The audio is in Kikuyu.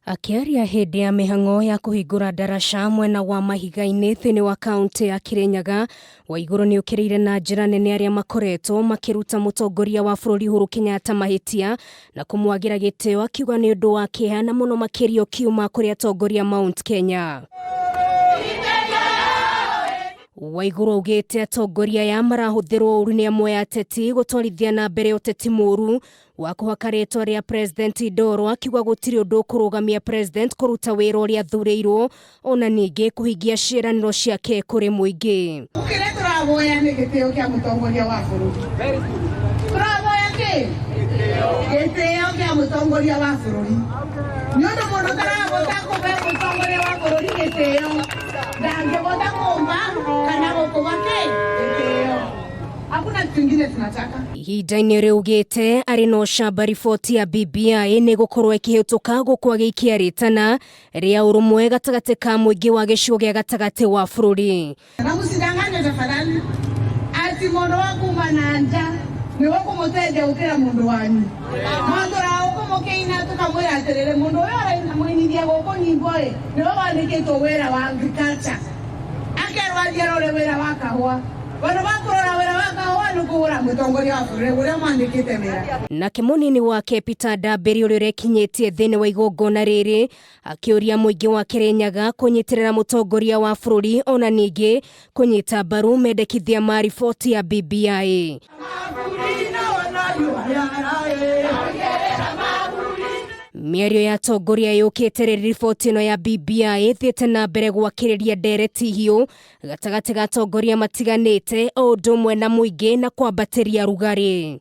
Akĩaria hĩndĩ ya mĩhang'o ya kũhingũra ndaraca mwena wa Mahiga-inĩ thĩinĩ wa kaũntĩ ya Kirinyaga, Waigũrũ nĩ ũkĩrĩire na njĩra nene arĩa makoretwo makĩruta mũtongoria wa bũrũri Uhuru Kenyatta mahĩtia na kũmwagĩra gĩtĩo, akiuga nĩ ũndũ wa kĩeha na mũno makĩria ũkiuma kũrĩ atongoria Mount Kenya. Waigũrũ augĩte atongoria aya marahũthĩrwo ũru nĩ amwe a ateti gũtwarithia na mbere ũteti mũru wa kũhaka rĩtwa rĩa President ndoro, akiuga gũtirĩ ũndũ ũkũrũgamia President kũruta wĩra ũrĩa athurĩirwo ona ningĩ kũhingia ciĩranĩro ciake kũrĩ mũingĩ. Kĩrĩa tũraboya nĩ gĩtĩo kĩa mũtongoria wa bũrũri. Tũraboya kĩ? Gĩtĩo kĩa mũtongoria wa bũrũri. Nĩ ũndũ mũndũ ũtarahota kũhe mũtongoria wa bũrũri gĩtĩo ndangĩhota kũmba kana gũkũba kĩ? Gĩtĩo. Hakuna kitu kingine tunataka. Ihinda-inĩ rĩugĩte arĩ na ũcamba riboti ya BBI nĩ gũkorwo ĩkĩhĩtũka gũkũ agĩikia rĩtana rĩa ũrũmwe gatagatĩ ka mũingĩ wa gĩcigo gĩa gatagatĩ wa bũrũri. Na msidanganywe tafadhali ati mundu wa kuma na nja niwe kumuteithia gukira mundu wanyu. Maũndũ ũkũmũkĩina tũkamwĩra atĩrĩrĩ, mũndũ ũyũ araina mũinithia gũkũ nyimbo ĩ nĩwe wandĩkĩtwo wĩra wa agriculture, akerwo athiĩ arore wĩra wa kahũa. Vandũ va kũrora wĩra wa kahũa nĩ kũgũra mũtongoria wa bũrũri ũrĩa mwandĩkĩte wĩra. Nake mũnini wake Peter Ndambĩri ũrĩa ũrekinyĩtie thĩinĩ wa igongona rĩrĩ akĩũria mũingĩ wa Kirinyaga kũnyitĩrĩra mũtongoria wa bũrũri ona ningĩ kũnyita mbaru mendekithia ma riboti ya BBI. Mĩario ya atongoria yũkĩte rĩrĩ riboti ĩno ya BBI ĩthiĩte na mbere gwakĩrĩria ndereti hiũ gatagatĩ ga atongoria matiganĩte o ũndũ ũmwe na mũingĩ na kwambatĩria rugarĩ.